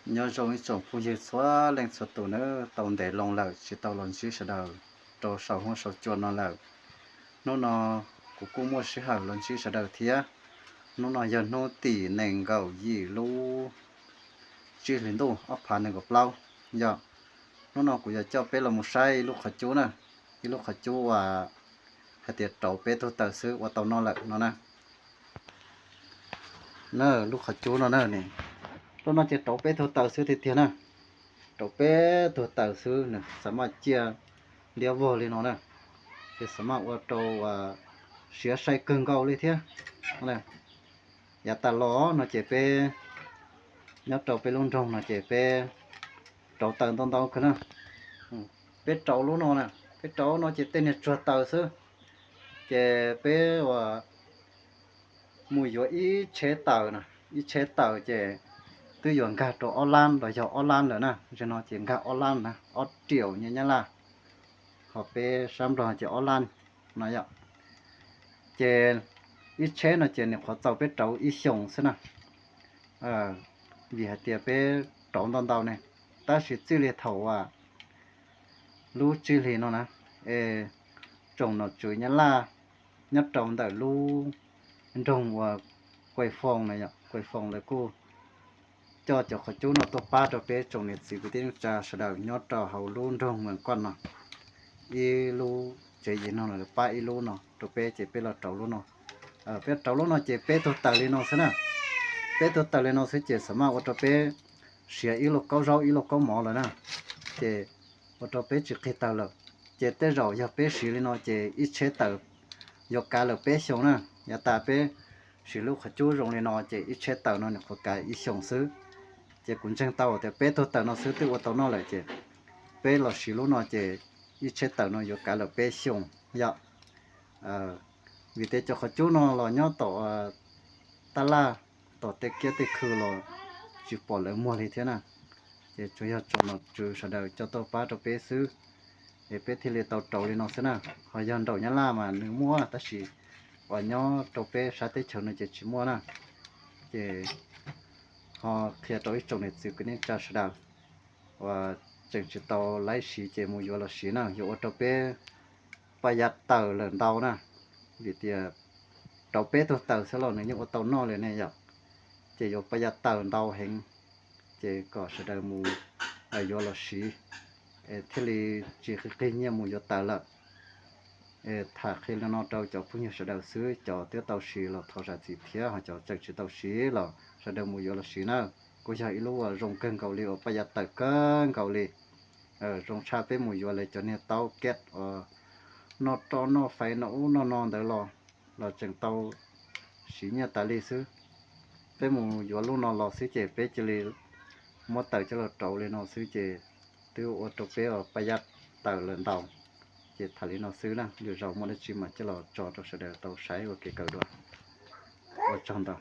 Nyob zoo ib tsoom phooj ywg txhua leej txhua tus nawb, tau ntev loo lawm tsis tau los ntsib sawv daws rau saum huab saum cua no lawm. Hnub no kuv kuj muaj sij hawm los ntsib sawv daws thiab. Hnub no yog hnub tim nees nkaum yim lub tsib hlis ntuj ob phav nees nkaum plaub. Yog, hnub no kuv yuav coj peb los mus saib ib lub qhov cub na, ib lub qhov cub uas hais tias rauv peb tug taws xwb ua tau noj lawm no na. Na, lub qhov cub no na, lub no ces rauv peb tug taws xwb tiag tiag na. Rauv peb tug taws xwb nws xav maj ciaj liab vog li no na, ces xav maj ua rau siav sai kawg nkaus li thiab. Yav tas los no ces peb nyob rau peb lub nroog no ces peb rauv taws ntau ntau kawg na. Peb rauv lub no na, peb rauv no ces tej niag tsuag taws xwb, ces peb ua mus yuav ib tsheb taws na, ib tsheb taws ces twb yuav nkag rau ob lab los yog ob lab lawm na, zaum no ces nkag ob lab na, ob triệu nyiaj Nyab Laj, ho peb sab Nplog ces ob lab no yom. Ces ib tsheb no ces nws qhuav txaus peb rauv ib xyoos xwb na, vim hais tias peb rauv ntau ntau ne, tab sis txij li thaum lub tsib hlis no na, es tsoom nom tswv Nyab Laj nyob rau ntawm lub nroog uas Kuais Foos na yom, Kuais Foos lawv kuj coj cov qhov cub no tuaj pab rau peb tsoom niam txiv kwv tij neej tsa sawv daws nyob rau hauv lub nroog Muas Kuaj no. Ib lub tsev yim no lawv pab ib lub no rau peb ces peb los rauv lub no. Peb rauv lub no ces peb tug taws li no xwb na, peb tug taws li no xwb ces xav maj ua rau peb siav ib lauj kaub zaub ib lauj kaub mov lawm na, ces ua rau peb tsis qhig taws lawm. Ces tej zaum yog peb siv li no ces ib tsheb taws yuav kav lawm peb xyoos na. Yav tas peb siv lub qhov cub zoo li no ces ib tsheb taws no nws qhuav kav ib xyoos xwb. Ces kuv ntseeg tau tias peb tug taws no xwb twb ua tau noj lawm ces peb los siv lub no ces ib tsheb taws no yuav kav lawm peb xyoos yom. Vim tias cov qhov cub no los nyob tom taj laj, tom tej kiab tej khw los tsis pom lawv muag li thiab na. Ces tsuas yog tsoom nom tswv sawv daws coj tuaj pab rau peb xwb, es peb thiaj li tau rauv li no xwb na. Ho yog nraum Nyab Laj mas nws muaj tab sis uas nyob rau peb sab teb chaws no ces tsis muaj na. Ces ho qhia rau ib tsoom niam txiv kwv tij neej tsa sawv daws uas tseem tsis tau laib siv ces mus yuav los siv na, yuav ua rau peb paj yaj taws lawm ntau na. Vim tias rauv peb tug taws xwb los nws yeej ua tau noj li ne yom. Ces yuav paj yaj taws ntau heev, ces kom sawv daws mus yuav los siv, es thiaj li tsis qhib qhib nyiaj mus yuav taws lawm. Tham qhia li no rau cov phooj ywg sawv daws xwb, cov twb tau siv los thov zam txim thiab, ho cov tseem tsis tau siv los sawv daws mus yuav los siv na. Kuj yog ib lub uas zoo kawg nkaus li uas paj yaj taws kawg nkaus li. Zoo tshaj peb mus yuav lawv cov niag taub keb uas noj roj noj fais noj ub noj no ntawd los, los tseem tau siv nyiaj tas li xwb. Peb mus yuav lub no los xwb ces peb cia li muab taws coj los rauv li no xwb ces twb ua rau peb paj yaj taws lawm ntau. Ces tham li no xwb na, lwm zaus muaj dab tsi mas coj los tso rau sawv daws tau saib ua kev kawm dua. Ua tsaug ntau.